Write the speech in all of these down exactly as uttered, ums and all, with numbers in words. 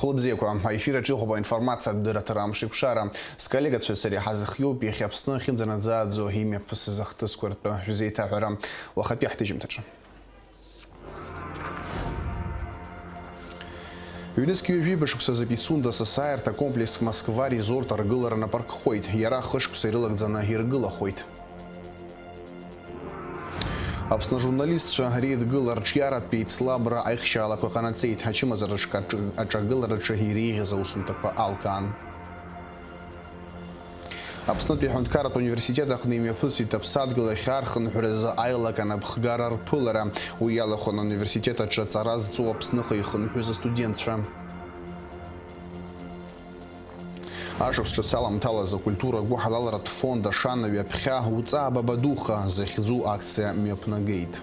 Хәылбзиақәа, аефир аҿы иҟоуп аинформациатә дырраҭара Амшеиқәшара. Сколлегацәеи сареи ҳазхиоуп иахьа Аԥсны ахьынӡанаӡааӡо имҩаԥысыз ахҭысқәа ртәы шәзеиҭаҳәара уахатәи ҳҭыжьымҭаҿы. Ҩнызқь ҩажәиба шықәсазы Пицунда асасааирҭа комплекс Москва Резорт аргылара напаркхоит. Иара хышықәса ирылагӡаны иргылахоит. Аԥсны ажурналистцәа реидгыла арҿиаратә еицлабра аихшьаалақәа ҟанаҵеит, ачымазараҿы аҿ-, аҿагылараҿы иреиӷьыз аусумҭақәа алкаан. Аԥснытәи аҳәынҭқарратә университет аҟны имҩаԥысит аԥсадгьыл ахь архынҳәразы аилак анапхгара рԥылара. Уи иалахәын ауниверситет аҿы аҵара зҵо Аԥсныҟа ихынҳәыз астудентцәа. Ашықәс ҿыц аламҭалаз акультура гәыҳалалратә фонд Ашана ҩаԥхьа Уҵаа Бабадуха захьӡу акциа мҩаԥнагеит.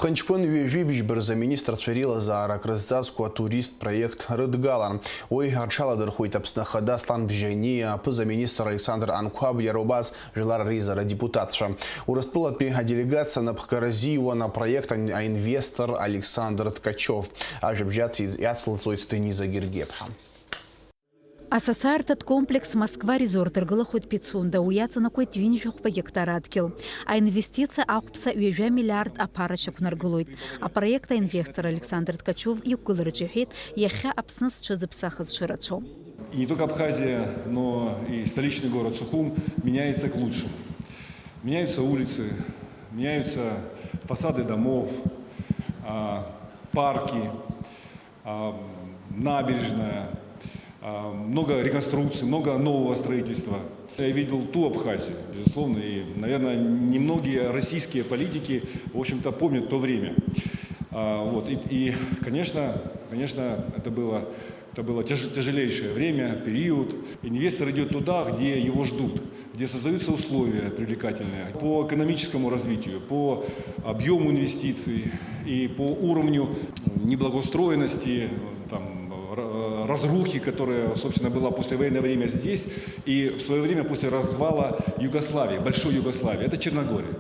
Ԥхынҷкәын ҩажәи быжьба рзы аминистрцәа реилазаара акрызҵазкуа атурист проект рыдгалан. Уи аҽаладырхәит Аԥсны Ахада Аслан Бжьаниа, аԥыза-министр Александр Анқәаб, иара убас Жәлар реизара адепутатцәа. Урыстәылатәи аделегациа напхгара азиуан апроект ан-, аинвестор Александр Ткачев. Ажәабжь аци-, иацлҵоит Дениза Гергиаԥҳа. Асасааирҭатә комплекс Москва Резорт ргылахоит Пицунда, уи иаҵанакуеит ҩынҩажәи хәба гектар адгьыл. Аинвестициа ахәԥса ҩажәа миллиард аԥара шьақәнаргылоит. Апроект аинвестор Александр Ткачев иқәгылараҿы иҳәеит, иахьа Аԥсны зҽызыԥсахыз шырацәоу. И не только Абхазия, но и столичный город Сухум меняется к лучшему. Меняются улицы, меняются фасады домов, а, парки, а, набережная, а, много реконструкций, много нового строительства. Я видел ту Абхазию, безусловно, и, наверное, немногие российские политики, в общем-то, помнят то время. А, вот, и, и, конечно, конечно, это было, это было тяж-, тяжелейшее время, период. Инвестор идёт туда, где его ждут, где создаются условия привлекательные по экономическому развитию, по объёму инвестиций и по уровню неблагоустроенности, там, ра-, разрухи, которая, собственно, была послевоенное время здесь и в своё время после развала Югославии, большой Югославии. Это Черногория.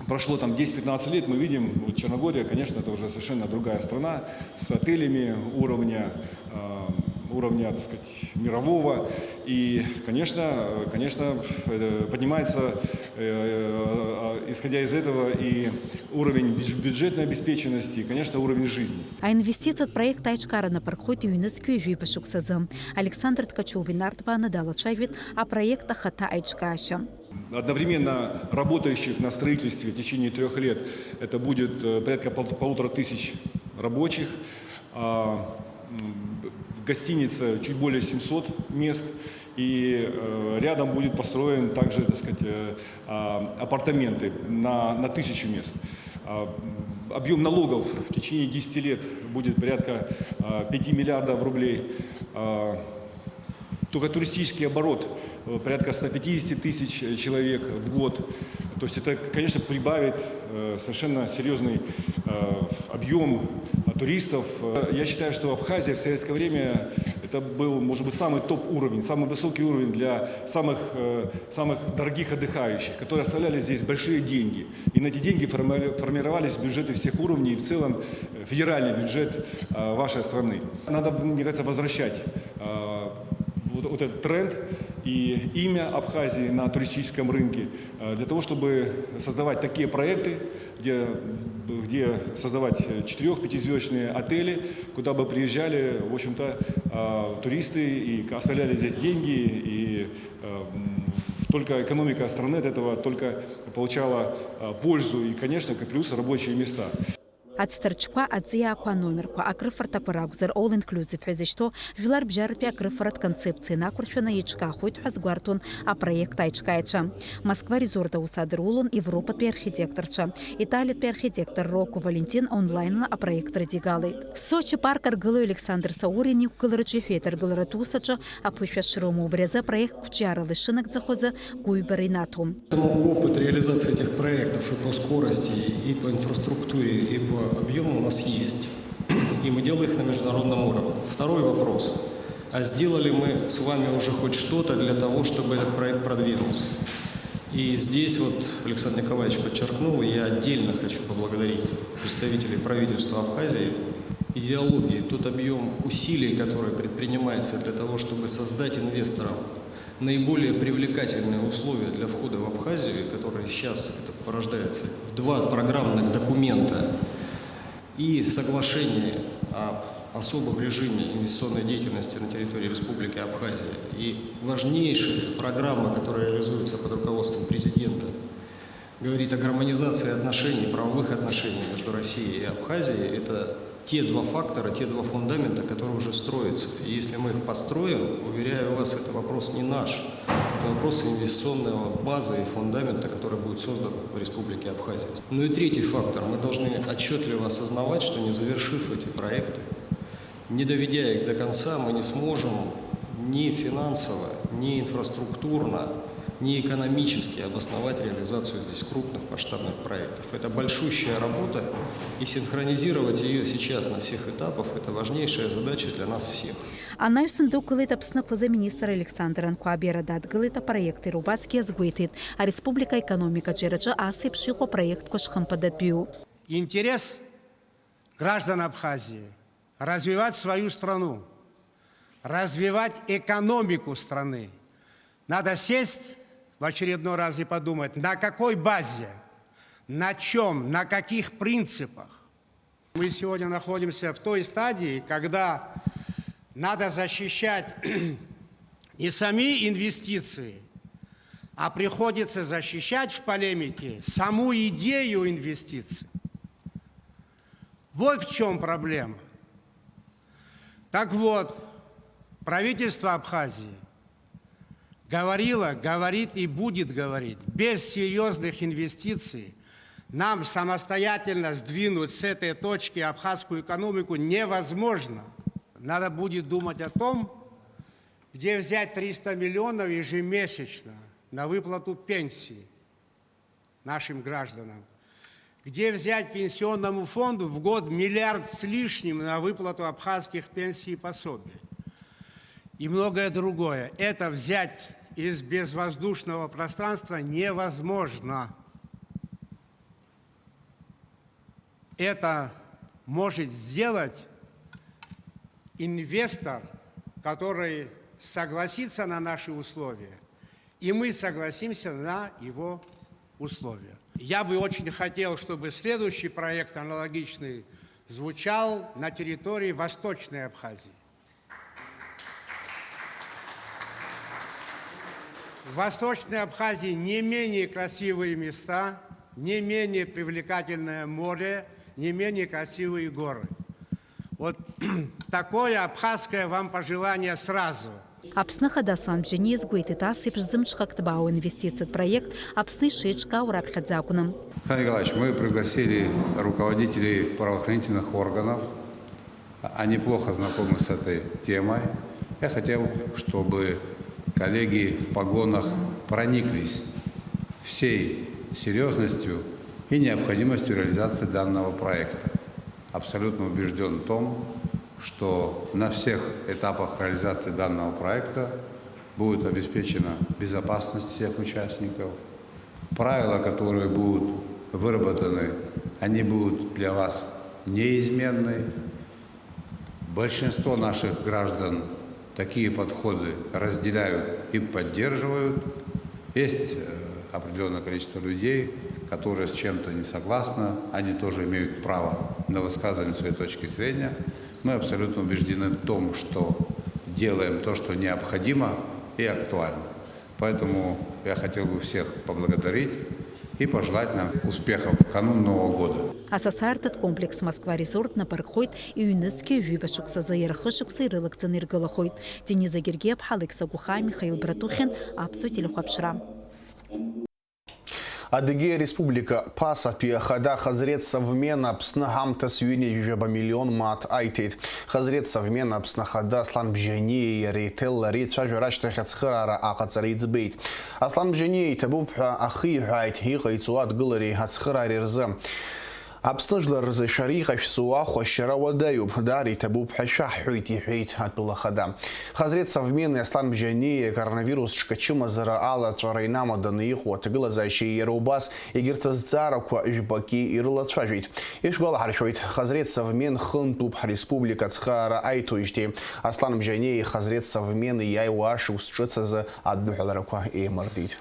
Прошло там десять-пятнадцать лет, мы видим, вот Черногория, конечно, это уже совершенно другая страна с отелями уровня, э, уровня, так сказать, мирового. И, конечно, конечно, э, поднимается, э, э, исходя из этого, и уровень бюдж-, бюджетной обеспеченности, и, конечно, уровень жизни. Аинвестициатә проект аиҿкаара напаркхоит ҩнызқь ҩажәи жәиба шықәсазы. Александр Ткачев инарҭбааны далацәажәеит апроект ахаҭа аиҿкаашьа. Одновременно работающих на строительстве в течение трёх лет это будет, э, порядка пол-, полутора тысяч рабочих. А, м, в гостинице чуть более семьсот мест. И, э, рядом будет построен также, так сказать, э, а, апартаменты на, на тысячу мест. А, м, объём налогов в течение десяти лет будет порядка, а, пяти миллиардов рублей. А, Только туристический оборот, э, порядка ста пятидесяти тысяч, э, человек в год. То есть это, конечно, прибавит, э, совершенно серьёзный, э, объём, э, туристов. Э, я считаю, что Абхазия в советское время это был, может быть, самый топ-уровень, самый высокий уровень для самых, э, самых дорогих отдыхающих, которые оставляли здесь большие деньги. И на эти деньги форми-, формировались бюджеты всех уровней и в целом, э, федеральный бюджет, э, вашей страны. Надо, мне кажется, возвращать, э, вот, вот этот тренд и имя Абхазии на туристическом рынке, э, для того, чтобы создавать такие проекты, где, где создавать, э, четырёх-пятизвёздочные отели, куда бы приезжали, в общем-то, э, туристы и оставляли здесь деньги, и, э, м, только экономика страны от этого только получала, э, пользу и, конечно, плюс рабочие места. Ацҭарчқәа, аҵиаақәа, аномерқәа, акрыфарҭақәа ракәзар, all-inclusive ҳәа изышьҭоу жәлар бжьаратәи акрыфаратә концепциа инақәыршәаны еиҿкаахоит ҳәа азгәарҭон апроект аиҿкааҩцәа. Москва резорт аус адырулон Европатәи архитекторцәа. Италиатәи архитектор Рокко Валентин онлаинла апроект рыдигалеит. Сочи парк аргылаҩ Александр Саурин иқәгылараҿы иҳәеит, аргыларатә ус аҿы аԥышәа шрымоу, убри азы апроект қәҿиарала ишынагӡахо азы гәыҩбара инаҭом. Поэтому опыт реализации этих проектов и по скорости, и по инфраструктуре, и по объёму у нас есть. И мы делаем их на международном уровне. Второй вопрос. А сделали мы с вами уже хоть что-то для того, чтобы этот проект продвинулся? И здесь вот Александр Николаевич подчеркнул, и я отдельно хочу поблагодарить представителей правительства Абхазии, идеологии, тот объем усилий, который предпринимается для того, чтобы создать инвесторам наиболее привлекательные условия для входа в Абхазию, которые сейчас это порождается в два программных документа и соглашение об особом режиме инвестиционной деятельности на территории Республики Абхазия, и важнейшая программа, которая реализуется под руководством президента, говорит о гармонизации отношений, правовых отношений между Россией и Абхазией. Это те два фактора, те два фундамента, которые уже строятся. И если мы их построим, уверяю вас, это вопрос не наш. Это вопрос инвестиционной базы и фундамента, который будет создан в Республике Абхазия. Ну и третий фактор. Мы должны отчетливо осознавать, что, не завершив эти проекты, не доведя их до конца, мы не сможем ни финансово, ни инфраструктурно, ни экономически обосновать реализацию здесь крупных масштабных проектов. Это большущая работа, и синхронизировать ее сейчас на всех этапах — это важнейшая задача для нас всех. Анаҩсан дықәлеит Аԥсны аԥыза-министр Александр Анқәаб, иара дадгылеит апроект, иара убасгьы азгәеиҭеит, ареспублика аекономикаҿиараҿы ас еиԥш иҟоу апроектқәа шхымԥадатәиу. Интерес граждан Абхазии развивать свою страну, развивать экономику страны. Надо сесть в очередной раз и подумать, на какой базе, на чем, на каких принципах. Мы сегодня находимся в той стадии, когда надо защищать не сами инвестиции, а приходится защищать в полемике саму идею инвестиций. Вот в чем проблема. Так вот, правительство Абхазии говорило, говорит и будет говорить: без серьезных инвестиций нам самостоятельно сдвинуть с этой точки абхазскую экономику невозможно. Надо будет думать о том, где взять триста миллионов ежемесячно на выплату пенсии нашим гражданам, где взять пенсионному фонду в год миллиард с лишним на выплату абхазских пенсий и пособий, и многое другое. Это взять из безвоздушного пространства невозможно. Это может сделать инвестор, который согласится на наши условия, и мы согласимся на его условия. Я бы очень хотел, чтобы следующий проект аналогичный звучал на территории Восточной Абхазии. В Восточной Абхазии не менее красивые места, не менее привлекательное море, не менее красивые горы. Вот такое абхазское вам пожелание сразу. Аԥсны Ахада Аслан Бжьаниа иазгәеиҭеит, ас еиԥш зымҽхак ҭбаау инвестициатә проект Аԥсны ишеиҿкаау раԥхьаӡа акәны. Александр Николаевич, мы пригласили руководителей правоохранительных органов. Они плохо знакомы с этой темой. Я хотел, чтобы коллеги в погонах прониклись всей серьезностью и необходимостью реализации данного проекта. Абсолютно убежден в том, что на всех этапах реализации данного проекта будет обеспечена безопасность всех участников. Правила, которые будут выработаны, они будут для вас неизменны. Большинство наших граждан такие подходы разделяют и поддерживают. Есть э, определенное количество людей, которые с чем-то не согласны, они тоже имеют право на высказывание своей точки зрения. Мы абсолютно убеждены в том, что делаем то, что необходимо и актуально. Поэтому я хотел бы всех поблагодарить и пожелать нам успехов в канун Нового года. Асасаартә комплекс Москва Резорт напаркхоит, ҩнызқьи ҩба шықәсазы иара хышықәса ирылагӡаны иргылахоит. Дениза Гергиаԥҳа, Алекса Гәыхаа, Михаил Братухин, Аԥсуа телехәаԥшра. Адыгеиа Республика Ԥасатәи Ахада Хазрет Совмен Аԥсны ҳамҭас ҩынҩажәижәаба миллион мааҭ аиҭеит. Хазрет Совмен Аԥсны Ахада Аслан Бжьаниеи иареи Ҭеллари цәажәара ашьҭахь ацхыраара аҟаҵара иӡбеит. Аслан Бжьаниа иҭабуп ҳәа ахиҳәааит иҟаиҵо адгылареи ацхыраареи рзы. Аԥсны жәлар рзы шәара иҟашәҵо ахә ашьара уадаҩуп, даара иҭабуп ҳәа шәаҳҳәоит, иҳәеит атәыла хада. Хазрет Совмени Аслан Бжьаниа коронавирус ҽкачымазара алаҵәара инамаданы иҟоу аҭагылазаашьеи иара убас егьырҭ азҵаарақәа жәбаки ирылацәажәеит. Ишәгәалаҳаршәоит, Хазрет Совмен хынтәуп ҳреспублика ацхыраара аиҭоижьҭеи. Аслан Бжьаниеи Хазрет Совмени иааиуа ашықәс ҿыц азы адныҳәаларақәа еимырдеит.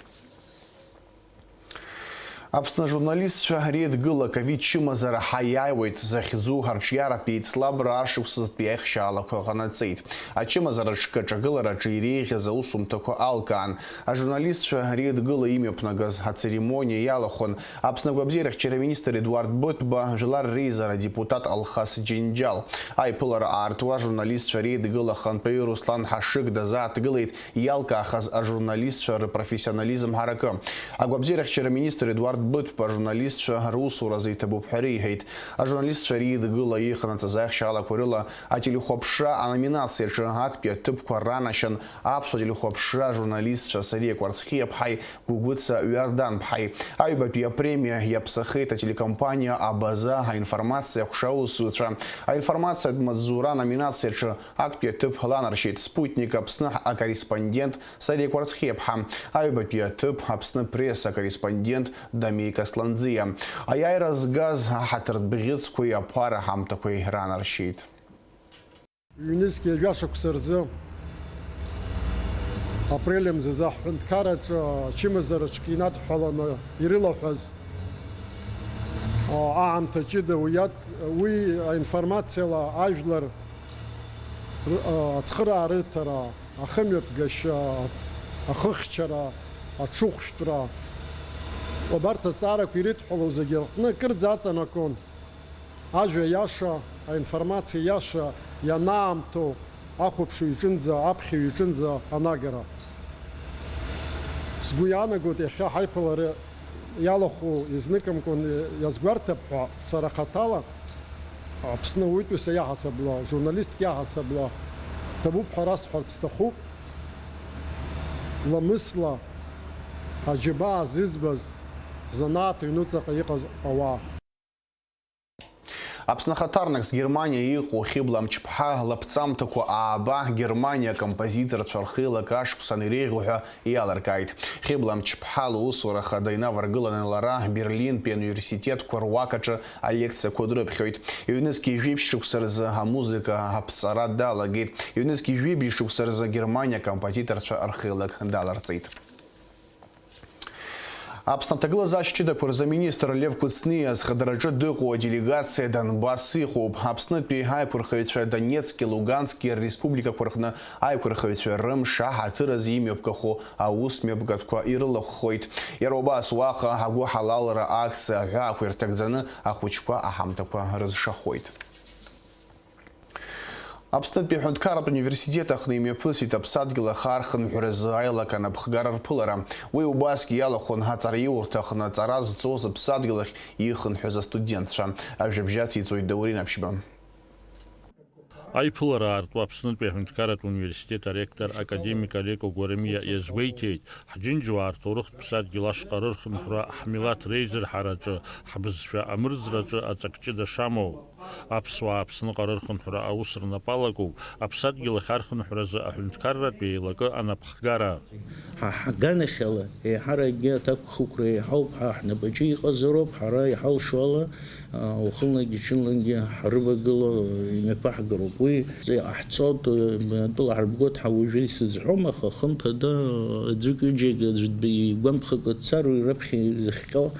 Аԥсны ажурналистцәа реидгыла ковид чымазара ҳаиааиуеит захьӡу арҿиаратә еицлабра ашықәсазтәи аихшьаалақәа ҟанаҵеит. Ачымазара ҽкы аҿагылараҿы иреиӷьыз аусумҭақәа алкаан. Ажурналистцәа реидгыла имҩаԥнагаз ацеремониа иалахәын Аԥсны агәабзиарахьчара министр Едуард Бытба, Жәлар реизара адепутат Алхас Џьынџьал. Аиԥылара аартуа ажурналистцәа реидгыла ахантәаҩы Руслан Ҳашыг дазааҭгылеит иалкаахаз ажурналистцәа рпрофессионализм ҳаракы. Агәабзиарахьчара министр Едуард Бытба ажурналистцәа русуразы иҭабуп ҳәа риҳәеит. Ажурналистцәа реидгыла иҟанаҵаз аихшьаалақәа рыла ателехәаԥшра аноминациаҿы актәи аҭыԥқәа ранашьан аԥсуа телехәаԥшра ажурналистцәа Сариа Кәарцхиаԥҳаи Гәыгәыца Ҩарданԥҳаи. Аҩбатәи апремиа иаԥсахеит ателекомпаниа Абаза аинформациа аҟәша аусзуҩцәа. Аинформациатә маҵзура аноминациаҿы актәи аҭыԥ ланаршьеит Спутник Аԥсны акорреспондент Сариа Кәарцхиаԥҳа, аҩбатәи аҭыԥ Аԥсны Пресс акорреспондент Дамеи Касланӡиа. Аиааира згаз аҳаҭыртә бӷьыцқәеи аԥара ҳамҭақәеи ранаршьеит. Ҩнызқьи жәашықәса рзы апрель мзазы ҳҳәынҭқарраҿы ачымазара ҽк инадҳәаланы ирылаҳәаз, а, аамҭа ҷыда уи иад-, уи аинформациала ажәлар р-, а, ацхыраара рыҭара, ахымҩаԥгашьа, ахыхьчара, аҽыхәшәтәра, убарҭ азҵаарақәа ирыдҳәалоу зегьы рҟны кырӡа аҵанакуан. Ажәа иаша, аинформациа иаша ианаамҭоу ахәаԥшыҩ иҿынӡа, аԥхьаҩ иҿынӡа анагара. Сгәы иаанагоит, иахьа ҳаиԥылара иалахәу изныкымкәан иазгәарҭап ҳәа, сара хаҭала, Аԥсны ауаҩытәыҩса иаҳасабала, журналистк иаҳасабала, ҭабуп ҳәа расҳәарц сҭахуп, ламысла аџьабаа зызбаз, занааҭ ҩнуҵаҟа иҟаз ауаа. Аԥсны ахаҭарнакс Германиа иҟоу Хьыбла Мчԥҳа лаԥҵамҭақәа ааба Германиа акомпозиторцәа рхеилак ашықәсан иреиӷьу ҳәа иалыркааит. Хьыбла Мчԥҳа лусура хада инаваргыланы лара Берлинтәи ауниверситетқәа руак аҿы алекциақәа дрыԥхьоит. Ҩнызқьи жәиԥшь шықәса рзы амузыка аԥҵара далагеит. Ҩнызқьи жәибжь шықәса рзы Германиа акомпозиторцәа рхеилак даларҵеит. Аԥсны аҭагылазаашьа ҷыдақәа рзы аминистр Лев Кәыҵниа зхадараҿы дыҟоу аделегациа Донбасс иҟоуп. Аԥснытәи аиқәырхаҩцәа Донецки Лугански республикақәа рҟны аиқәырхаҩцәа рымш аҳаҭыр азы имҩаԥгахо аус мҩаԥгатәқәа ирылахәхоит. Иара убас уаҟа агәыҳалалра акциа аҳәаақәа ирҭагӡаны ахәыҷқәа аҳамҭақәа рызшахоит. Аԥснытәи аҳәынҭқарратә университет аҟны имҩаԥысит аԥсадгьыл ахархынҳәразы аилак анапхгара рԥылара. Уи убасгьы иалахәын аҵараиурҭа аҟны аҵара зҵоз аԥсадгьыл ахь ихынҳәыз астудентцәа. Ажәабжь ациҵоит Даурен Аԥшьба. Аиԥылара аартуа Аԥснытәи аҳәынҭқарратә университет аректор академик Алеко Гәарамиа иазгәеиҭеит, ҳџьынџьуаа рҭоурыхтә ԥсадгьыл ашҟа рырхынҳәра, ҳмилаҭ реизырҳараҿы, ҳбызшәа амырӡраҿы аҵак ҷыда шамоу. Аԥсуаа Аԥсныҟа рырхынҳәра аус рнапы алакуп, аԥсадгьыл ахь архынҳәразы аҳәынҭқарратә еилакы анапхгара. Ҳа ҳганахьала еиҳаракгьы аҭакԥхықәра еиҳауп, ҳа ҳнапаҿы иҟазароуп, ҳара иҳалшо ала, а, уахынлагьы ҽынлагьы ҳрывагыло имҩаԥаҳгароуп. Уи иҟаҳҵоит, атәыла ҳарбгоит ҳәа уажәы исызҳәом, аха хымԥада аӡәык-ҩыџьак аӡә дгәамԥхакәа дцар, уи раԥхьа изыхҟьо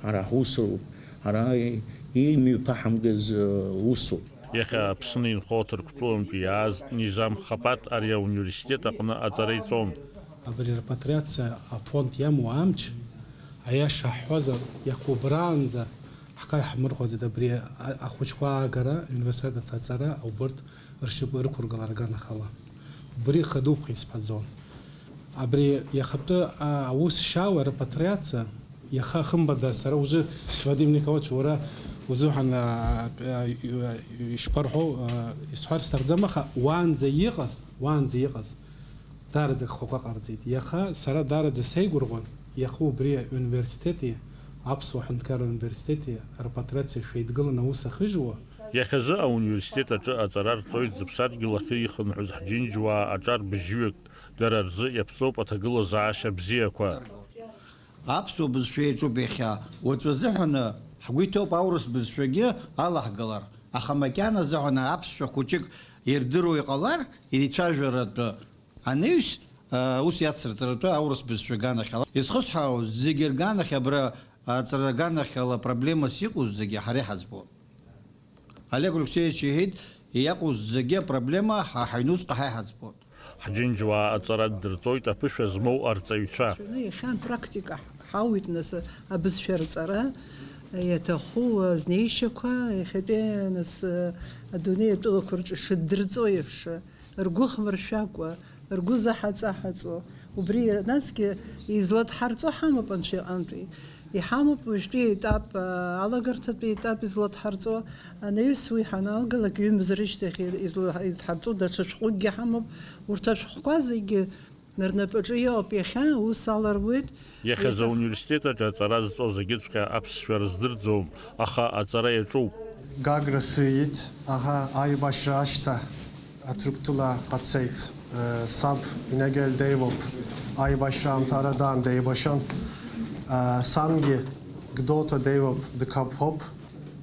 ҳара ҳусуроуп. Ара имҩаԥаҳамгаз, э, усуп. Иахьа Аԥсны инхо Ҭырқәтәылантәи иааз Низам Хапаҭ ари ауниверситет аҟны аҵара иҵон. Абри арепатриациа афонд иамоу амч, аиаша ҳҳәозар, иахубраанӡа ҳкаи ҳмырхәаӡеит абри а-, ахәыҷқәа аагара, ауниверситет аҭаҵара, убырҭ ршьапы рықәыргылара аганахьала. Убри хадоуп ҳәа исҳәаӡом. Абри иахатәы, а, аус шьала, репатриациа, иаха хымбада, сара узы, Вадим Николаевич, уара узыҳәан, а, а, ишԥарҳәо, а, исҳәар сҭахӡам, аха уаанӡа иҟаз, уаанӡа иҟаз, даараӡа гхақәа ҟарҵеит. Иаха сара даараӡа сеигәырӷәон, иаха убри ауниверситети Аԥсуа ҳәынҭқарра университети рпатрециа шәеидгыланы аус ахыжьуа. Иахьазы ауниверситет аҿы аҵара рҵоит зыԥсадгьыл ахьы ихынҳәыз ҳџьынџьуаа аҿар быжьҩык, дара рзы иаԥҵоуп аҭагылазаашьа бзиақәа. Аԥсуа бызшәа иаҿуп иахьа, уаҵәы азыҳәаны ҳгәы иҭоуп аурыс бызшәагьы алаҳгалар, аха макьана азыҳәан аԥсшәа хәыҷык ирдыруа иҟалар, ицәажәаратәы анаҩс, ус иацырҵаратәы аурыс бызшәа аганахьала. Изхысҳәаауаз, зегьы рганахь абра аҵара аганахьала проблемас иҟоу зегьы ҳара иҳаӡбоит. Олег Алексеевич иҳәеит, иаҟоу зегьы апроблема ҳа ҳаҩнуҵҟа ҳа иҳаӡбоит. Ҳџьынџьуаа аҵара ддырҵоит аԥышәа змоу арҵаҩцәа. Иахьа практика ҳауит, нас, абызшәа рҵара иаҭаху азнеишьақәа, иахьатәи, нас, адунеи атәылақәа рҿы шыддырҵо еиԥш, ргәы хмыршәакәа, ргәы заҳаҵаҳаҵо, убри насгьы изладҳарҵо ҳамоуп Анцәа иҟынтәи. Иҳамоуп уажәтәи аетап, а, алагарҭатәи аетап изладҳарҵо. Анаҩс уи ҳаналгалак, ҩымз рышьҭахь изла-, идҳарҵо даҽа шәҟәыкгьы ҳамоуп. Урҭ ашәҟәқәа зегьы рнапаҿы иоуп. Иахьа аус аларбуеит. Иахьазы Еиҭах- ауниверситет аҿы аҵара зҵо зегьыҵәҟьа аԥсшәа рыздырӡом, аха аҵара иаҿуп. Гагра сиит, аха аибашьра ашьҭа Аҭырқәтәыла ҟацеит. Саб Инагел деиуоуп, аибашьра аамҭа ара даан деибашьан. Сангьы Гәдоуҭа деиуоуп, дқаԥоуп.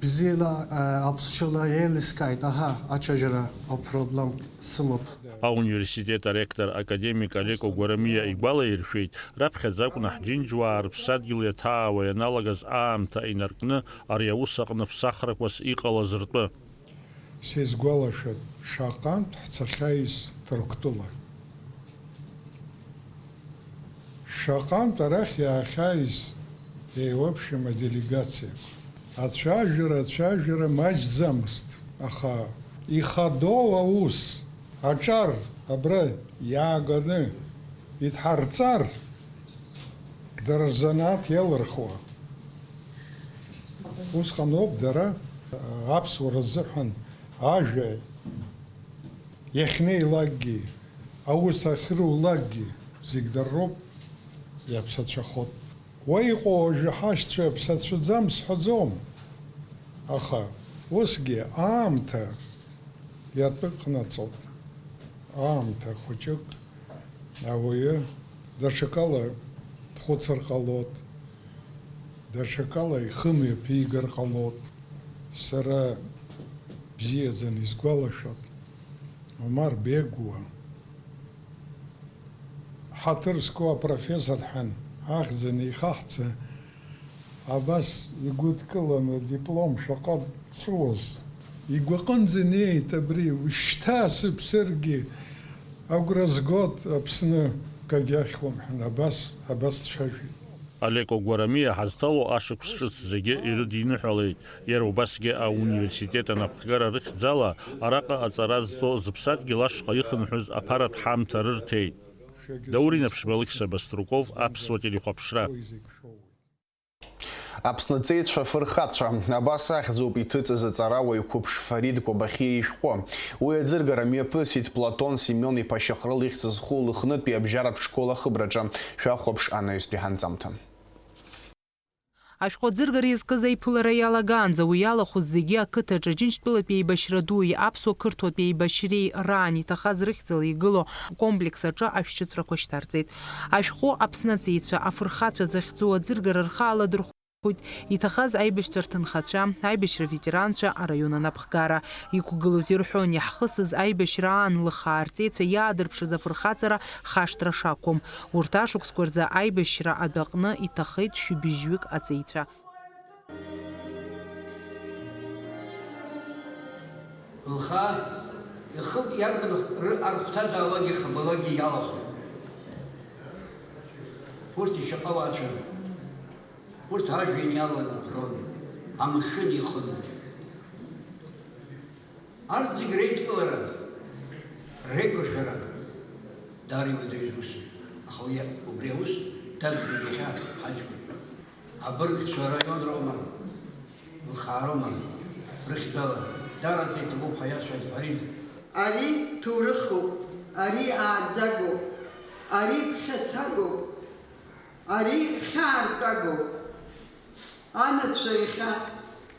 Бзиала, аԥсшьала еилыскааит, аҳа, ачажьра апроблем сымоуп. Ауниверситет аректор академик Алеко Гәарамиа игәалаиршәеит, раԥхьаӡа акәны ҳџьынџьуаа рыԥсадгьыл иаҭаауа ианалагаз аамҭа инаркны ари аус аҟны ԥсахрақәас иҟалаз ртәы. Сизгәалашәоит, шаҟантә ҳцахьаиз Ҭырқәтәыла. Шаҟантә арахь иаахьаиз еиуеиԥшым аделегациақәа. Ацәажәара, ацәажәара маҷӡамызт, аха ихадоу аус, аҿар абра иааганы идҳарҵар, дара рзанааҭ иалырхуа. Усҟан ауп дара аԥсуара рзыҳәан ажәа иахьнеилакгьы, аус ахьрулакгьы зегь дара роуп иаԥсацәахоит. Уа иҟоу уажәы ҳашьцәа иаԥсацәаӡам сҳәаӡом, аха усгьы аамҭа иатәыҟанаҵоит. Аамҭа хәыҷык ауаҩы даҽакала дхәыцыр ҟалоит, даҽакала ихы мҩаԥигар ҟалоит. Сара бзиаӡаны исгәалашәоит, Омар Бегуа, ҳаҭыр зқәу апрофессор ҳәа ахьӡ анихаҳҵа, абас игәыдкыланы адиплом шаҟа дҵәуаз. Игәаҟынӡа инеит абри, ушьҭа сыԥсыргьы агәра згоит Аԥсны, акгьы ахьуам ҳәа, абас, абас дцәажәеит. Алеко Гәарамиа ҳазҭало ашықәс ҿыц зегьы ирыдиныҳәалеит. Иара убасгьы ауниверситет анапхгара рыхьӡала араҟа аҵара зҵо зыԥсадгьыл ашҟа ихынҳәыз аԥаратә ҳамҭа рырҭеит. Даур Инаԥшьба, Алықьса Баструков, Аԥсуа телехәаԥшра. Аԥсны аҵеицәа фырхацәа, абас ахьӡуп иҭыҵыз аҵарауаҩ қәыԥш Фарид Кобахьиа ишәҟәы. Уи аӡыргара мҩаԥысит Платон Семион-иԥа Шьахрыл ихьӡ зху Лыхнытәи абжьаратә школ ахыбраҿы. Шәахәаԥш анаҩстәи ҳанҵамҭа. Ашәҟәы аӡыргара иазкыз аиԥылара иалагаанӡа уи иалахәыз зегьы ақыҭаҿы Џьынџьтәылатәи еибашьра дуи аԥсуа-қырҭуатәи еибашьреи раан иҭахаз рыхьӡала игылоу комплекс аҿы ашәшьыцрақәа шьҭарҵеит. Ашәҟәы Аԥсны аҵеицәа, афырхацәа захьӡу аӡыргара рхы аладырхәит, иҭахаз аибашьцәа рҭынхацәа, аибашьра ветеранцәа, араион анапхгара. Иқәгылоз ирҳәон, иаҳхысыз аибашьра аан лыхаа рҵеицәа иаадырԥшыз афырхаҵара хашҭра шақәым. Урҭ ашықәсқәа рзы аибашьра адәаҟны иҭахеит шәибжьҩык аҵеицәа. Лхаа ихы иарбан ры-, архәҭазаалакгьы хабалагьы иалахәын. Урҭ ишьаҟауаацәан. Урҭ ажәҩан иаланархәрон, амшын ихын. Арҭ зегь реидкылара, реиқәыршәара даара иуадаҩыз усын. Аха уи, убри аус дадгылеит иахьа ҳаҷкәын. Абыргцәа араион роума, лхаароума, рыхьӡала, дараӡа иҭабуп ҳәа иасҳәаз Фарид. Ари ҭоурыхуп, ари ааӡагоуп, ари ԥхьацагоуп, ари хьаартәагоуп. Анацәа иахьа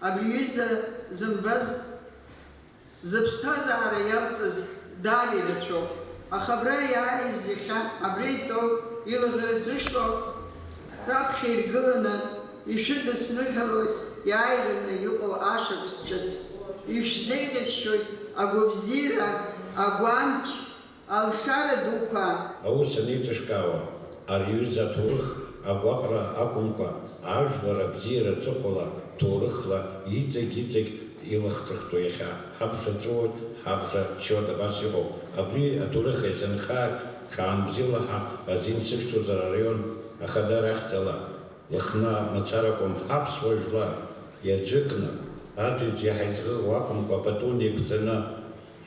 абри аҩыза зымбаз, зыԥсҭазаара иалҵыз даара ирацәоуп, аха абра иааиз иахьа абра итәоу, илаӷырӡышо раԥхьа иргыланы ишәыдысныҳәалоит иааираны иҟоу ашықәс ҿыц. Ишәзеиӷьасшьоит агәабзиара, агәамч, Алшара дуқәа. Аус анеиҿышкаауа, ари аҩыза аҭоурых агәаҟра акәымкәа, ажәлар абзиара аҵыхәала, ҭоурыхла иҵегь-иҵегь илахҿыхтәу иахьа ҳабжа ҵәыуоит, ҳабжа ччоит, абас иҟоуп. Абри аҭоурых еизанхааит, ҽаанбзиала ҳәа азин сышәҭозар араион ахада рахьӡала. Лыхны мацаракәым ҳаԥсуа жәлар иаӡәыкны, аӡәаӡә иаҳа изӷыӷуа акәымкәа, пату неиқәҵаны,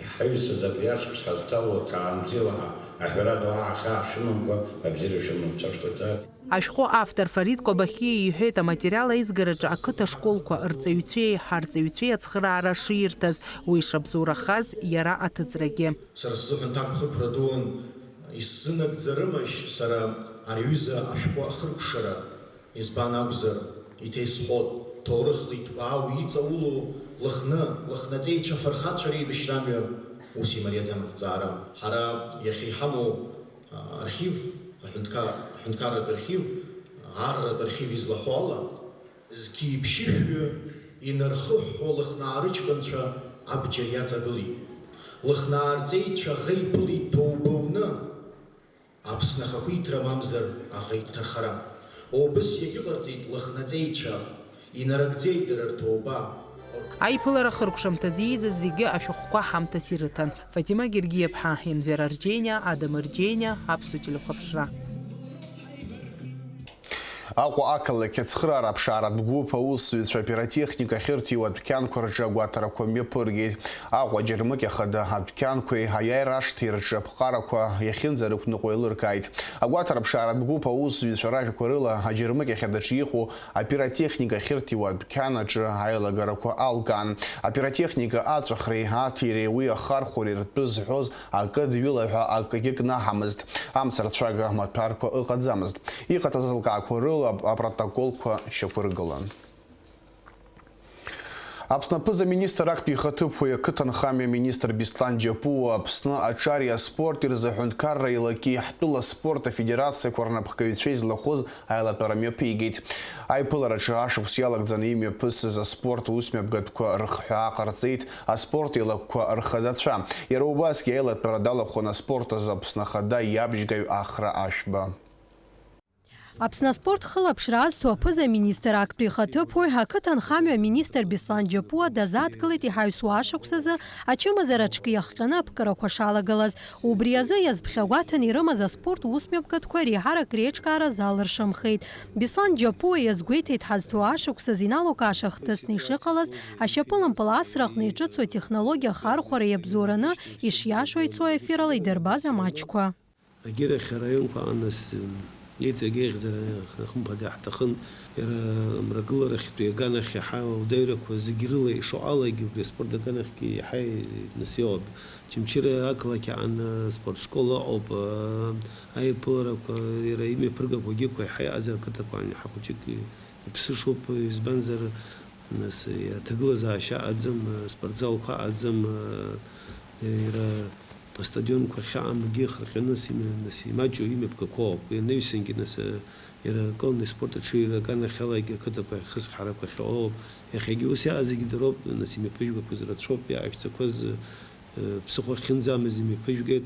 иҳаҩсыз абри ашықәс ҳазҭало ҽаанбзиала ҳәа аҳәара ду аҳәаа шәымамкәа, абзиара шәымам, цәа шәҭаҵааит. Ашәҟәы автор Фарид Кобахьиа иҳәеит, аматериал аизгараҿы ақыҭа школқәа рҵаҩцәеи ҳарҵаҩцәеи ацхыраара ширҭаз, уи шабзоурахаз иара аҭыҵрагьы. Сара сзыҳәан ҭакԥхықәра дуун, исзынагӡарымашь сара ари аҩыза ашәҟәы ахыркәшара? Избан акәзар, иҭеисхоит, ҭоурыхла иҭбаау иҵаулоу Лыхны, лыхнаҵеицәа фырхацәа реибашьра амҩа ус имариаӡам аҭҵаара. Ҳара иахьа иҳамоу, а, архив, аҳәынҭқар-, аҳәынҭқарратә архив, арратә архив излаҳәо ала, зқьи ԥшьышәҩы инархыҳәҳәо Лыхнаа рыҷкәынцәа абџьар иаҵагылеит. Лыхнаа рҵеицәа аӷа иԥылеит ҭоуба уны. Аԥсны ахақәиҭра мамзар аӷа иҭархара. Убыс иагьыҟарҵеит Лыхнаҵеицәа, инарыгӡеит дара рҭоуба. Аиԥылара хыркәшамҭазы ииз зегьы ашәҟәқәа ҳамҭас ирыҭан. Фатима Гергиаԥҳа, Енвер Арџьениа, Адам Арџьениа, Аԥсуа телехәаԥшра. Аҟәа ақалақь ацхыраара аԥшааратә гәыԥ аусзуҩцәа апиротехника ахьырҭиуа адәқьанқәа рҿы агәаҭарақәа мҩаԥыргеит. Аҟәа аџьармыкьа хада адәқьанқәеи аиааира ашҭеи рҿы аԥҟарақәа иахьынӡарықәныҟәо еилыркааит. Агәаҭара аԥшааратә гәыԥ аусзуҩцәа ражәақәа рыла, аџьармыкьа хада аҿы иҟоу апиротехника ахьырҭиуа адәқьан аҿы аилагарақәа алкаан. Апиротехника аҵәахреи аҭиреи уи ахархәареи ртәы зҳәоз акы дҩыла ҳәа акгьы кнаҳамызт. Амцарцәага маҭәарқәа ыҟаӡамызт. Иҟаҵаз алкаақәа рыла апротоколқәа шьақәыргылан. Аԥсны аԥыза-министр актәи ихаҭыԥуаҩ, ақыҭанхамҩа министр Беслан Џьапуа Аԥсны аҿари аспорти рзы аҳәынҭқарра еилаки ҳтәыла аспорт афедерациақәа рнапхгаҩцәа излахәыз аилатәара мҩаԥигеит. Аиԥылараҿы ашықәс иалагӡаны имҩаԥысыз аспорт усмҩаԥгатәқәа рыхҳәаа ҟарҵеит аспорт еилакқәа рхадацәа. Иара убасгьы аилатәара далахәын аспорт азы Аԥсны Ахада иабжьгаҩ Ахра Ашәба. Аԥсны аспорт хылаԥшра азҭо аԥыза-министр актәи ихаҭыԥуаҩ, ақыҭанхамҩа аминистр Беслан Џьапуа дазааҭгылеит иҳаҩсуа ашықәс азы ачымазара аҽкы иахҟьаны аԥкарақәа шалагалаз. Убри азы иазԥхьагәаҭаны ирымаз аспорт усмҩаԥгатәқәа реиҳарак реиҿкаара залыршамхеит. Беслан Џьапуа иазгәеиҭеит, ҳазҭо ашықәс азы иналукааша хҭысны ишыҟалаз, ашьапылампыл асра аҟны иҿыцу атехнологиа ахархәара иабзоураны ишиашоу ицо аефирала идырбаз амаҷқәа. Агьырахь араионқәа аҟны, нас, еиҵагь еиӷьзар, хымԥада иаҳҭахын, иара амрагыларахьтәи аганахь иаҳа ауадаҩрақәа зегьы рыла ишоуҟалагьы, убри аспорт аганахьгьы иаҳа, нас, иоуп. Очамчыра ақалақь аҟны аспортшкол ыҟоуп, аиԥыларақәа, иара имҩаԥыргақәагьы ықәа иаҳа иҟазар, ақыҭақәа аҟны иаҳа хәыҷык иԥсышоуп, избанзар, Нас, иа-, аҭагылазаашьа аӡам, спортзалқәа аӡам, иара астадионқәа ахьыҟамгьы хырҟьаны, нас, имҩа-, нас, имаҷу имҩаԥгақәоуп. Уи анаҩсангьы, нас, иара акылны аспорт аҽыҩра аганахьалагьы ақыҭақәа ахьхысҳарақәа ахьыҟоуп. Иахьагьы ус иаҟазгьы дароуп, нас, имҩаԥыжәгақәаз рацәоуп, иааишәҵақәаз, ԥсыхәа ахьынӡамыз имҩаԥыжәгеит.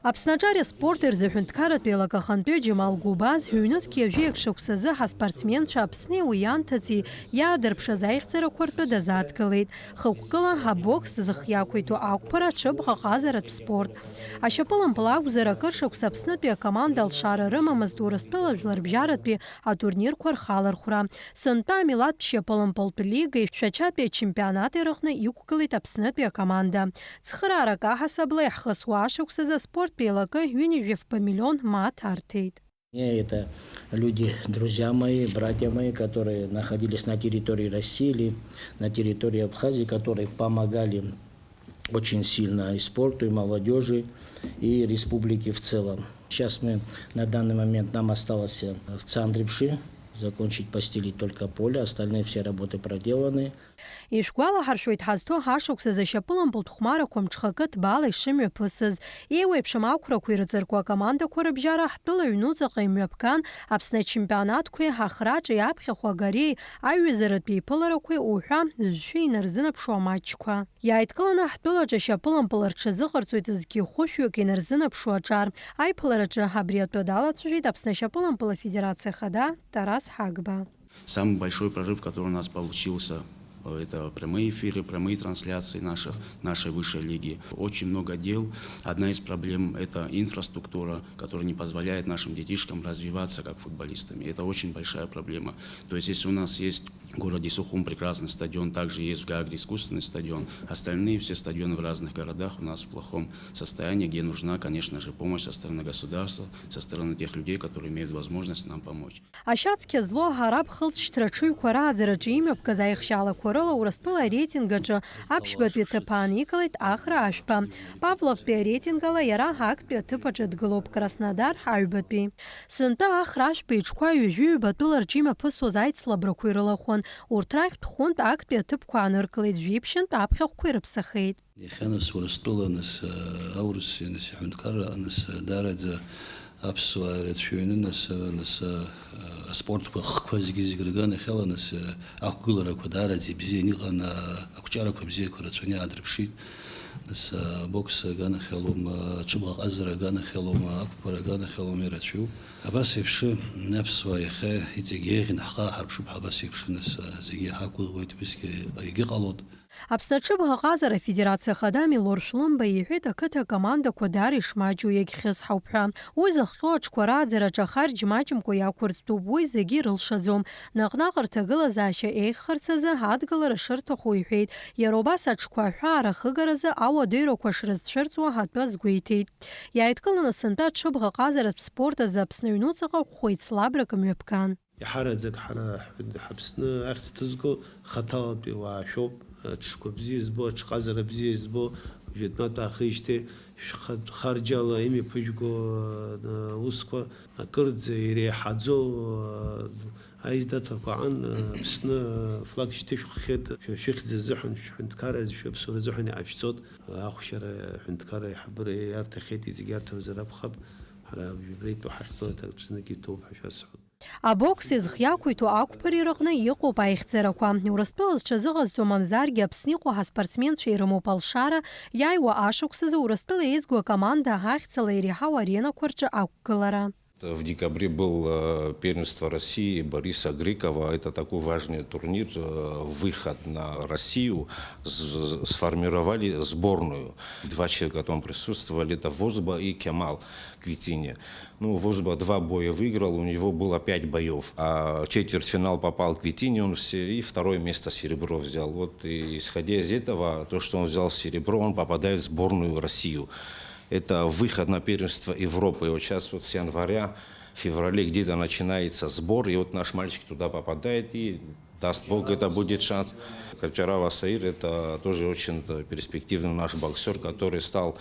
Аԥсны аҿари аспорти рзы аҳәынҭқарратә еилак ахантәаҩы Џьамал Гәыбаз, ҩнызқьи жәаҩык шықәсазы ҳаспортсменцәа Аԥсни уи ианҭыҵи иаадырԥшыз аихьӡарақәа ртәы дазааҭгылеит. Хықәкыла абокс зых иақәиҭу ақәԥара, аҽыбӷаҟазаратә спорт. Ашьапылампыл акәзар, акыр шықәса Аԥснытәи акоманда алшара рымамызт Урыстәыла жәларбжьаратәи атурнирқәа рхалархәра. Сынтәа амилаҭтә шьапылампылтә лигеи Шәачатәи ачемпионати рыҟны иқәгылеит Аԥснытәи акоманда. Цхыраарак аҳасабала иаҳхысуа ашықәсазы аспорттә еилакы ҩынҩажәи фба миллион мааҭ арҭеит. Это люди, друзья мои, братья мои, которые находились на территории России или на территории Абхазии, которые помогали очень сильно и спорту, и молодёжи, и республике в целом. Сейчас мы, на данный момент, нам осталось, э, в Цандрипши Закончить постелить только поле, остальные все работы проделаны. Ишәгәалаҳаршәоит ҳазҭоу ҳашықәсазы ашьапылампылтә хәмарақәа мҽхакы ҭбаала ишымҩаԥысыз. Еиуеиԥшым ақәрақәа ирыҵаркуа акомандақәа рыбжьара ҳтәыла аҩнуҵаҟа имҩаԥган Аԥсны ачемпионатқәеи ҳахраҿи аԥхьахә агареи аҩызаратә еиԥыларақәеи уҳәа жәшәи инарзынаԥшуа аматчқәа. Иааидкыланы ҳтәылаҿы ашьапылампыл рҽазыҟарҵоит зқьи хәышәҩык инарзынаԥшуа аҿар. Аиԥылараҿы абри атәы далацәажәеит Аԥсны ашьапылампыл афедерациа ахада Тарас Ҳагба. Самый большой прорыв, который у нас получился, это прямые эфиры, прямые трансляции наших, нашей высшей лиги. Очень много дел. Одна из проблем — это инфраструктура, которая не позволяет нашим детишкам развиваться как футболистами. Это очень большая проблема. То есть, если у нас есть в городе Сухум прекрасный стадион, также есть в Гагре искусственный стадион. Остальные все стадионы в разных городах у нас в плохом состоянии, где нужна, конечно же, помощь со стороны государства, со стороны тех людей, которые имеют возможность нам помочь. Ашьацқьа злоу аҳараб хылҵшьҭра аҽыҩқәа рааӡараҿы имҩаԥгаз аихшьаалақәа рыла Урыстәыла ареитинг аҿы аԥшьбатәи аҭыԥ аанигылеит Ахра Ашәба. Павловтәи ареитингала иара актәи аҭыԥ аҿы дгылоуп, Краснодар аҩбатәи. Сынтәа Ахра Ашәба иҽқәа ҩажәи ҩбатәыла рҿы имҩаԥысуаз аицлабрақәа ирылахәын. Урҭ рахьтә хәынтә актәи аҭыԥқәа ааныркылеит, жәиԥшьынтә аԥхьахәқәа ирыԥсахеит. Иахьа нас Урыстәыла, нас, аурыс, нас иҳәынҭқарра, нас, даараӡа аԥсуаа ирацәаҩны, нас, нас, аспорт хкқәа зегьы-зегьы рганахьала, нас, ақәгыларақәа даараӡа ибзиан иҟан, ақәҿиарақәа бзиақәа рацәаны иаадырԥшит. Нас, абокс аганахьалоума, ацәыбӷа ҟазара аганахьалоума, ақәԥара аганахьалоума ирацәаҩуп. Абас еиԥш аԥсуаа иахьа иҵегь еиӷьны ҳхы ааҳарԥшып ҳәа абас еиԥш, нас, зегьы иҳақәгәыӷуеит, убысгьы егьыҟалоит. Аԥсны аҽыбӷаҟазара афедерациа ахада Милор Шәлымба иҳәеит, ақыҭа акомандақәа даара ишмаҷу иагьхьысҳауп ҳәа. Уи зыхҟьо аҽқәа рааӡараҿы ахарџь маҷымкәа иақәырҵтәуп, уи зегьы ирылшаӡом. Наҟ-наҟ рҭагылазаашьа еиӷьхарц азы адгылара шырҭаху иҳәеит. Иара убас аҽқәа аҳәаа рахыгаразы ауадаҩрақәа шрызцәырҵуа атәы азгәеиҭеит. Иааидкыланы сынтәа аҽыбӷаҟазаратә спорт азы Аԥсны аҩнуҵаҟа ӷәӷәа еицлабрак мҩаԥган. Иаҳараӡак ҳара ҳҳәын-, ҳаԥсны ахьӡ ҭызго хаҭалатәи уаа шәоуп, аҽқәа бзиа збо, аҽҟазара бзиа збо, жәытәнатә аахижьҭеи шәхатә харџьала имҩаԥыжәго, э, усқәа акырӡа иреиҳаӡоу, э, аиздаҭларқәа аан, э, Аԥсны, э, флаг шьҭышәххьеит, шәа шәыхьӡ азыҳәан, шәҳәынҭқарра азы, шәаԥсуара азыҳәан иҟашәҵоит, э, ахәшьара аҳәынҭқарра аиҳабыра иарҭахьеит, иҵегь иарҭозар акәхап, ҳара абри итәу ҳахьӡала даҽазнык иҭоуп ҳәа шәасҳәоит. Абокс иазхиақәиҭу ақәԥареи рыҟны иҟоуп аихьӡарақәа. Урыстәыла зҽазыҟазҵо мамзаргьы Аԥсны иҟоу ҳаспортсменцәа ирымоуп алшара, иааиуа ашықәсазы Урыстәыла еизго акоманда ахьӡала иреиҳау аренақәа рҿы ақәгылара. В декабре был э, первенство России Бориса Грекова. Это такой важный турнир, э, выход на Россию. З- з- сформировали сборную. Два человека там присутствовали. Это Возба и Кемал Квитини. Ну, Возба два боя выиграл, у него было пять боев. А в четвертьфинал попал Квитини, он все, и второе место серебро взял. Вот, и, исходя из этого, то, что он взял серебро, он попадает в сборную Россию. Это выход на первенство Европы. И вот сейчас вот с января, в феврале где-то начинается сбор, и вот наш мальчик туда попадает, и даст Бог, это будет шанс. Качарава Саир, это тоже очень перспективный наш боксер, который стал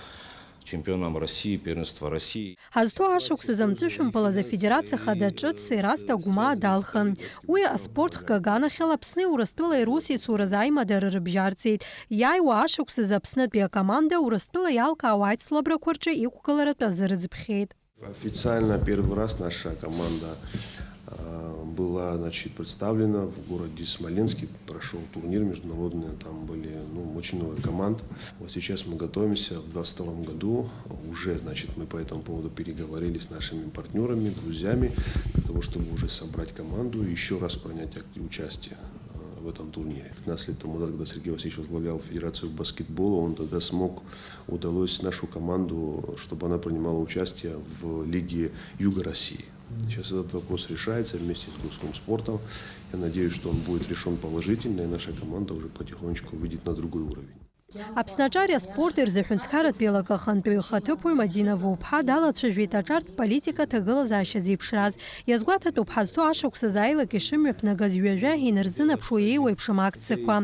чемпионом России, первенство России. Ҳазҭоу ашықәсазы амҵәышәымпылаз афедерациа хада ҿыц Ерасҭа Гәмаа далхын. Уи аспорт хкы аганахьала Аԥсни Урыстәылеи русеицуразы аимадара рыбжьарҵеит. Иааиуа ашықәсазы Аԥснытәи акоманда Урыстәыла иалкаауа аицлабрақәа рҿы иқәгыларатә азы рыӡбхьеит. Официально первый раз наша команда а, была, значит, представлена в городе Смоленске. Прошел турнир международный, там были, ну, очень много команд. Вот сейчас мы готовимся в двадцать втором году. Уже, значит, мы по этому поводу переговорили с нашими партнерами, друзьями, для того, чтобы уже собрать команду и еще раз принять ак- участие а, в этом турнире. Пятнадцать лет тому назад, когда Сергей Васильевич возглавлял Федерацию баскетбола, он тогда смог, удалось нашу команду, чтобы она принимала участие в Лиге Юга России. Сейчас этот вопрос решается вместе с Госкомспортом. Я надеюсь, что он будет решен положительно, и наша команда уже потихонечку выйдет на другой уровень. Аԥсны аҿари аспорти рзы аҳәынҭқарратә еилакы ахантәаҩы ихаҭыԥуаҩ Мадина Вуԥҳа далацәажәеит аҿартә политика аҭагылазаашьа зеиԥшраз. Иазгәаҭатәуп ҳазҭоу ашықәсазы аилак ишымҩаԥнагаз ҩажәа инарзынаԥшуа еиуеиԥшым акциақәа.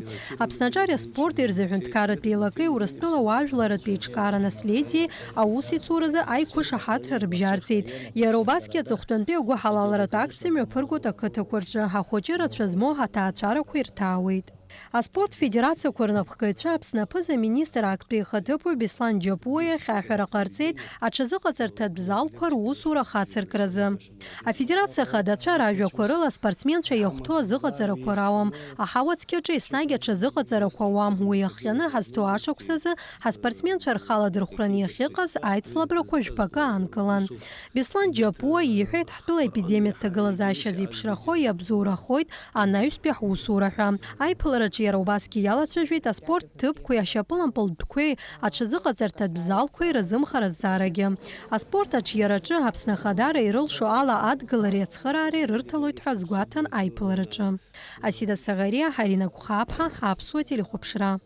Аԥсны аҿари аспорти рзы аҳәынҭқарратә еилакеи Урыстәыла уаажәларратә еиҿкаара наследиеи аусеицуразы аиқәышаҳаҭра рыбжьарҵеит. Иара убасгьы аҵыхәтәантәи агәыҳалалратә акциа мҩаԥыргоит ақыҭақәа рҿы, ахәыҷы рацәа змоу аҭаацәарақәа ирҭаауеит. Аспорт федерациақәа рнапхгаҩцәа Аԥсны аԥыза-министр актәи ихаҭыԥуаҩ Беслан Џьапуа иахь аҳәара ҟарҵеит аҽазыҟаҵарҭатә залқәа русура ахацыркразы. Афедерациа ахадацәа ражәақәа рыла аспортсменцәа иахәҭоу азыҟаҵарақәа рауам, аҳауа цқьаҿы еснагь аҽазыҟаҵарақәа ауам, уи иахҟьаны ҳазҭоу ашықәсазы ҳаспортсменцәа рхы аладырхәраны иахьыҟаз аицлабрақәа жәпакы аанкылан. Беслан Џьапуа иҳәеит, ҳтәыла епидемиа ҭагылазаашьа зеиԥшрахо иабзоурахоит анаҩстәи ҳусура ҳәа. Аиԥылараҿы иара убасгьы иалацәажәеит аспорт ҭыԥқәеи ашьапылампылтәқәеи аҽазыҟаҵарҭатә залқәеи рзымхара азҵаарагьы. Аспорт аҿиараҿы Аԥсны ахадара ирылшо ала адгылареи ацхыраареи рырҭалоит ҳәа азгәаҭан аиԥылараҿы. Асида Саӷариа, Ҳарина Гәхаԥҳа, Аԥсуа телехәаԥшра.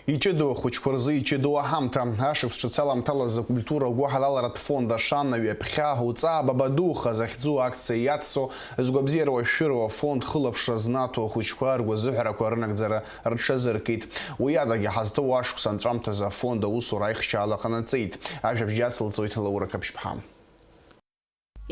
Иҷыдоу ахәыҷқәа рзы иҷыдоу аҳамҭа. Ашықәс ҿыц аламҭалазы акультура агәыҳалалратә фонд Ашана ҩаԥхьа Уҵаа Бабаду хазы ахьӡу акциа иацҵо, згәабзиара уашәшәыроу афонд хылаԥшра знаҭо ахәыҷқәа ргәазыҳәарақәа рынагӡара рҽазыркит. Уи адагьы ҳазҭоу ашықәс анҵәамҭазы афонд аусура аихшьаала ҟанаҵеит. Ажәабжь иацылҵоит Лаура Қаԥшьԥҳа.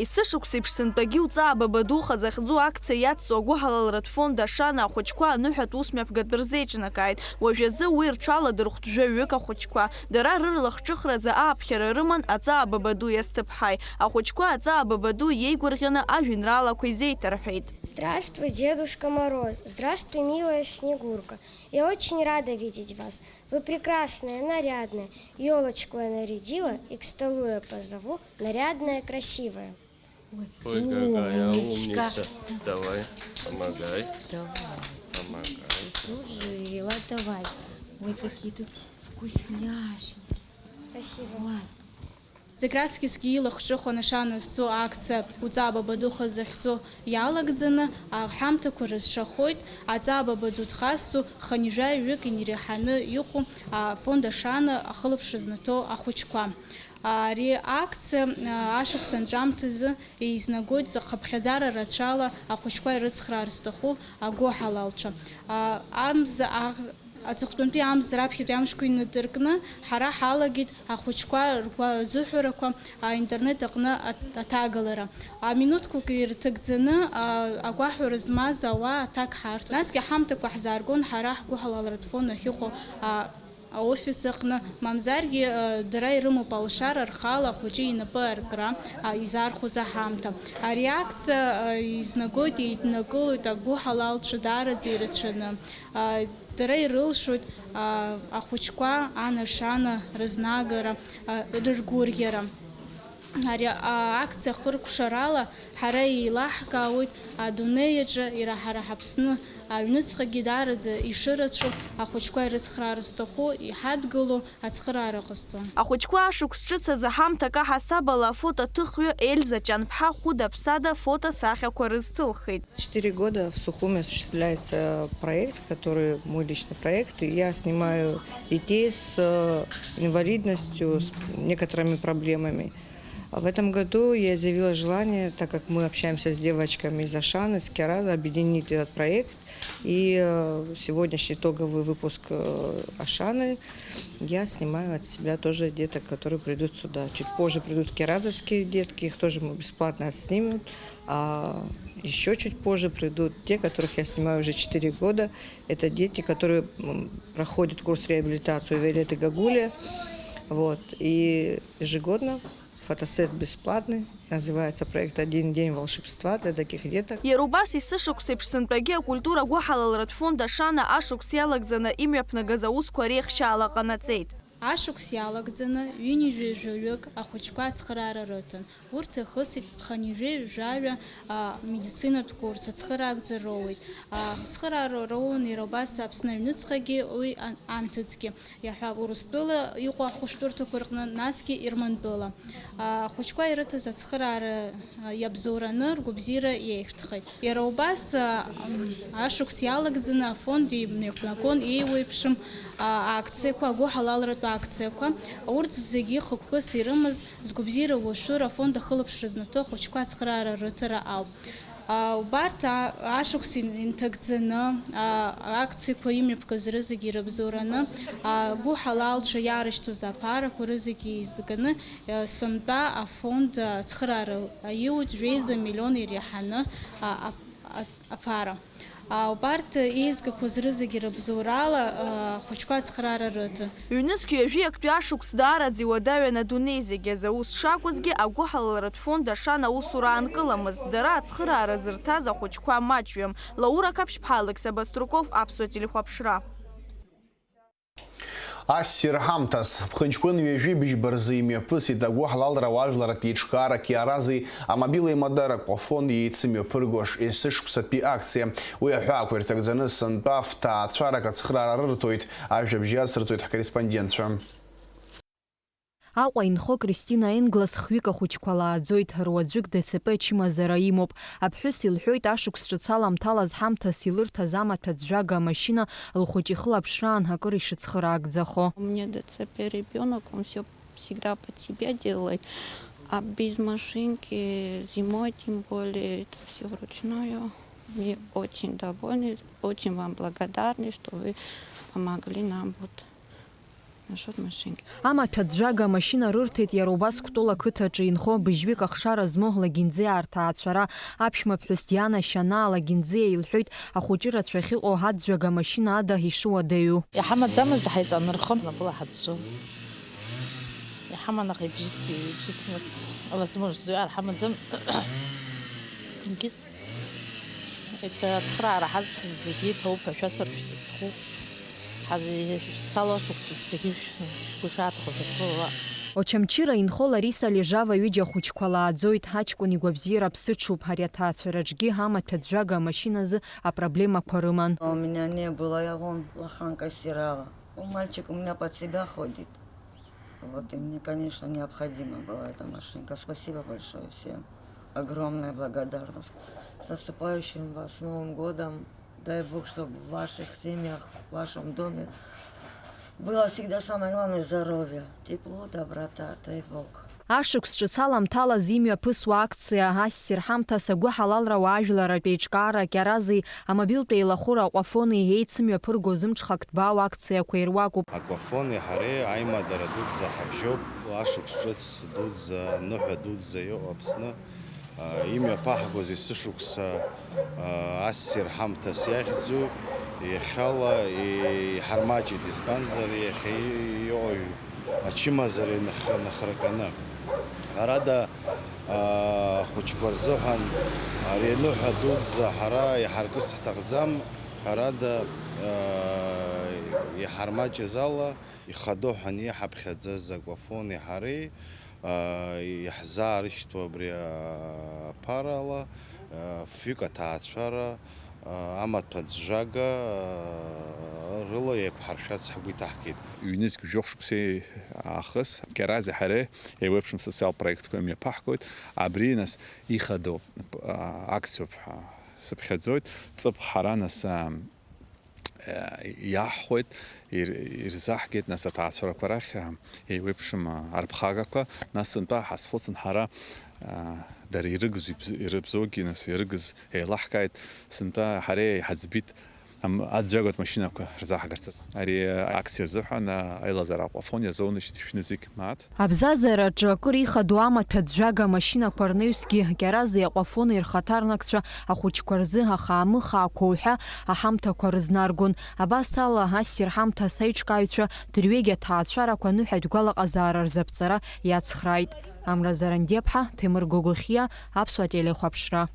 Есышықәсеиԥш сынтәагьы Уҵаа Бабаду хазы ахьӡу акциа иацҵо агәыҳалалратә фонд Ашана ахәыҷқәа аныҳәатә усмҩаԥгатә рзеиҿнакааит. Уажәазы уи рҽаладырхәт жәаҩык ахәыҷқәа. Дара рырлахҿыхразы ааԥхьара рыман Аҵаа Бабаду иазҭыԥҳаи. Ахәыҷқәа Аҵаа Бабаду иеигәырӷьаны ажәеинраалақәа изеиҭарҳәеит. Здравствуй, Дедушка Мороз! Здравствуй, милая Снегурка! Я очень рада видеть вас. Вы прекрасная, нарядная. Ёлочку я нарядила и к столу я позову нарядная, красивая. Ой, какая умничка. Давай, помогай. Давай. Помогай. Заслужила, давай. Ой, какие тут вкусняшки. Спасибо. Ой. Зегь раҵкьысгьы илахҿыхуан Ашана зцу акциа Уҵаа Бабаду хазы ахьӡу иалагӡаны, аҳамҭақәа рызшахоит, Аҵаа Бабаду дхазҵо хынҩажәаҩык иреиҳаны иҟоу афонд Ашана ахылаԥшра знаҭо ахәыҷқәа. Ари акциа, а, ашықәс анҵәамҭазы еизнагоит хыԥхьаӡара рацәала ахәыҷқәа ирыцхраар зҭаху агәыҳалалцәа. А, амза аӷ-, аҵыхәтәантәи амза раԥхьатәи амшқәа инадыркны, ҳара ҳалагеит ахәыҷқәа ргәазыҳәарақәа, а, аинтернет аҟны аҭ-, аҭагалара. Аминуҭқәак ирҭагӡаны, а, агәаҳәара змаз ауаа аҭак ҳарҭон. Насгьы аҳамҭақәа ҳзааргон ҳара ҳгәыҳалалратә фонд ахьыҟоу, а, аофис аҟны, мамзаргьы, а, дара ирымоуп алшара рхала ахәыҷы инапы аркра, а, изаархәоз аҳамҭа. Ари акциа, а, еизнагоит, еиднакылоит агәыҳалалцәа даараӡа ирацәаны. А, дара ирылшоит, а, ахәыҷқәа анашана рызнагара, а, рыргәырӷьара. Ари, а, акциа хыркәшарала ҳара еилаҳкаауеит адунеи аҿы, иара ҳара ҳаԥсны аҩныҵҟагьы даараӡа ишырацәоу, ахәыҷқәа ирыцхраар зҭаху, иҳадгылоу ацхыраара ҟазҵо. Ахәыҷқәа ашықәс ҿыц азы ҳамҭак аҳасабала афотоҭыхҩы Ельза Ҷанԥҳа хәыда-ԥсада фотосахьақәа рызҭылхит. Четыре года в Сухуме осуществляется проект, который мой личный проект. И я снимаю детей с, э, инвалидностью, с некоторыми проблемами. А в этом году я изъявила желание, так как мы общаемся с девочками из Ашаны, с Киараза, объединить этот проект. И, э, сегодняшний итоговый выпуск, э, Ашаны я снимаю от себя тоже деток, которые придут сюда. Чуть позже придут киаразовские детки, их тоже мы бесплатно отснимем. А ещё чуть позже придут те, которых я снимаю уже четыре года. Это дети, которые, м, проходят курс реабилитации у Виолетты Гагулия. Вот. И ежегодно фотосет бесплатный. Называется проект «Один день волшебства» для таких деток. Иара убас есышықәсеиԥш сынтәагьы акультура гәыҳалалратә фонд Ашана ашықәс иалагӡаны имҩаԥнагаз аусқәа реихшьаала ҟанаҵеит. Ашықәс иалагӡаны ҩынҩажәаҩык ахәыҷқәа ацхыраара рыҭан. Урҭ ихысит хынҩажәи жәаҩа, а, медицинатә курс ацхыраагӡа роуеит. Ацхыраара роуан иара убас Аԥсны аҩныҵҟагьы уи ан-, анҭыҵгьы, иаҳҳәап, Урыстәыла иҟоу ахәышәтәырҭақәа рҟны, насгьы Ермантәыла. Ахәыҷқәа ирыҭаз ацхыраара, а, иабзоураны ргәабзиара иеиӷьтәхеит. Иара убас, а, м, ашықәс иалагӡаны афонд имҩаԥнагон еиуеиԥшым, а, акциақәа, агәыҳалалратә акциақәа. Урҭ зегьы хықәкыс ирымаз згәабзиара уашәшәыра афонд ахылаԥшра знаҭо ахәыҷқәа ацхыраара рыҭара ауп. А, убарҭ, а, ашықәс ин-, инҭагӡаны, а, акциақәа имҩаԥгаз рызегьы ирыбзоураны, агәыҳалалцәа иаарышьҭуаз аԥарақәа рызегьы еизганы, а, сынтәа афонд, а, ацхыраара аиуеит жәеиза миллион иреиҳаны, а, ап-, а, аԥара. А, убарҭ еизгақәаз рызегьы рыбзоурала, а, ахәыҷқәа ацхыраара рыҭан. Ҩнызқь ҩажәи актәи ашықәс даараӡа иуадаҩын адунеи зегь азы. Ус шакәызгьы, агәыҳалалратә фонд ашан аусура аанкыламызт. Дара ацхыраара зырҭаз ахәыҷқәа маҷҩым. Лаура Қаԥшьԥҳа, Алықьса Баструков, Аԥсуа телехәаԥшра. Ассир ҳамҭас, ԥхынҷкәын ҩажәи быжьба рзы имҩаԥысит агәыҳалалра уажәларратә еиҿкаарак иарази амобилу еимадара Аквафон еицымҩаԥыргош есышықәсатәи акциа. Уи аҳәаақәа ирҭагӡаны сынтәа фҭаацәарак ацхыраара рырҭоит, ажәабжь иацырҵоит ҳкорреспондентцәа. Аҟәа инхо Кристина Енглас хҩык ахәыҷқәа лааӡоит, руаӡәык ДЦП ачымазара имоуп. Аԥҳәыс илҳәоит, ашықәс ҿыц аламҭалаз ҳамҭас илырҭаз амаҭәа ӡәӡәага амашьына лхәыҷы ихылаԥшраан акыр ишыцхыраагӡахо. У меня ДЦП ребёнок, он всё всегда под себя делает, а без машинки зимой тем более, это всё вручную. Мы очень довольны, очень вам благодарны, что вы помогли нам вот насчёт машинки. Амаҭәа ӡәӡәага амашьына рырҭеит иара убас Кәтол ақыҭаҿы инхо быжьҩык ахшара змоу Лагинӡиаа рҭаацәара. Аԥшәмаԥҳәыс Диана Шьанаа Лагинӡиа илҳәоит, ахәыҷы рацәа ахьыҟоу аӡәӡәага амашьына ада ишыуадаҩу. Иҳамаӡамызт, ҳаиҵанархон, напыла ҳаӡәӡәо. Иҳаман, аха ибжьыс, ибжьыс нас, возможность ҳамаӡам. Ингьыс. Еиҭа ацхыраара ҳазҭаз зегьы иҭоуп, ашәасыршәтә зҭаху. Ҳазеишәысҭало ашықәс ҿыц зегьы шәгәы шааҭахо шәахьгылала. Очамчыра инхо Лариса Лежава ҩыџьа ахәыҷқәа лааӡоит, ҳаҷкәын игәабзиара ԥсыҽуп, ари аҭаацәараҿгьы амаҭәа ӡәӡәага амашьыназы апроблемақәа рыман. У меня не было, я вон лоханкой стирала. У мальчик у меня под себя ходит. Вот, и мне, конечно, необходима была эта машинка. Спасибо большое всем. Огромная благодарность. С наступающим вас Новым годом. Дай Бог, чтобы в ваших семьях, в вашем доме было всегда самое главное здоровье, тепло, доброта. Дай Бог. Ашықәс ҿыц аламҭалаз имҩаԥысуа акциа ассир ҳамҭас агәыҳалалра уаажәларратә еиҿкаара Кьарази амобилтә еилахәыра Аквафони еицымҩаԥыргоз ымҽхак ҭбаау акциақәа ируакуп. Аквафони ҳареи аимадара дуӡӡа ҳабжьоуп. Ашықәс ҿыц дуӡӡа, аныҳәа дуӡӡа иҟоу Аԥсны, а, имҩаԥаҳгоз есышықәса, а, ассир ҳамҭас иахьӡу, иахьала иҳармаҷит, избанзар, иахьа иҟоу ачымазара инах-, инахырҟьаны. Ҳәарада, а, ахәыҷқәа рзыҳәан ари аныҳәа дуӡӡа ҳара иҳаркырц ҳҭахӡам, ҳәарада, а, иҳармаҷыз ала, ихадоу ҳәа иҳаԥхьаӡаз Аквафони ҳареи, а, иаҳзаарышьҭуа абри аԥарала, а, фҩык аҭаацәара, амаҭәа ӡәӡәага рыла еиқәҳаршәарц ҳгәы иҭаҳгеит. Ҩнызқь жәохә шықәсеи аахыс Кьарази ҳареи еиуеиԥшым социалтә проектқәа имҩаԥаҳгоит. Абри, нас, ихадоу, а, акциоуп ҳәа сыԥхьаӡоит. Ҵыԥх ҳара, нас, а, иаҳхәеит, ир-, ирзаҳгеит, нас, аҭаацәарақәа рахь, а, еиуеиԥшым, а, арԥхагақәа. Нас, сынтәа ҳазхәыцын ҳара, а, дара ирыгыз, ибз-, ирыбзоугьы, нас, ирыгыз еилаҳкааит, сынтәа ҳара иҳаӡбит, ам-, аӡәӡәагатә машьынақәа рзаҳгарц. Ари акциа азыҳәан, а, аилазаара Аквафон иазоунашьҭ шәнызқь мааҭ. Абзазараҿы акыр ихадоу амаҭәа ӡәӡәага амашьынақәа рнаҩсгьы Кьарази Аквафони рхаҭарнакцәа ахәыҷқәа рзы ахаамыхаақәа уҳәа аҳамҭақәа рызнаргон. Абас ала, ассир ҳамҭас аиҿкааҩцәа дырҩегьых аҭаацәарақәа аныҳәатә гәалаҟазаара рзаԥҵара иацхрааит. Амра Зарандиаԥҳа, Ҭемыр Гогохиа, Аԥсуа телехәаԥшра.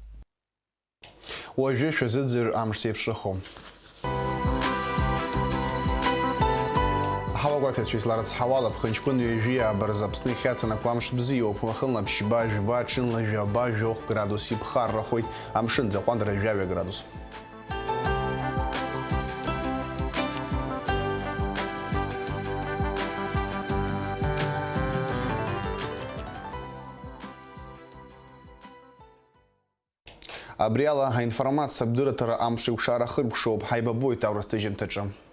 Уажәы шәазыӡырҩ амш зеиԥшрахо. Ҳауагәаҭаҩцәа изларыцҳауала, ԥхынҷкәын ҩажәи ааба рзы Аԥсны ихьаҵанакуа амш бзиоуп, уахынла ԥшьба, жәба, ҽынла жәаба, жәохә градус иԥхаррахоит, амшын аӡахәа дара жәаҩа градус. Абри ала аинформациа абдырраҭара амш еиқәшара ахыркәшоуп, ҳаибабоит аурыс ҭыжьымҭаҿы.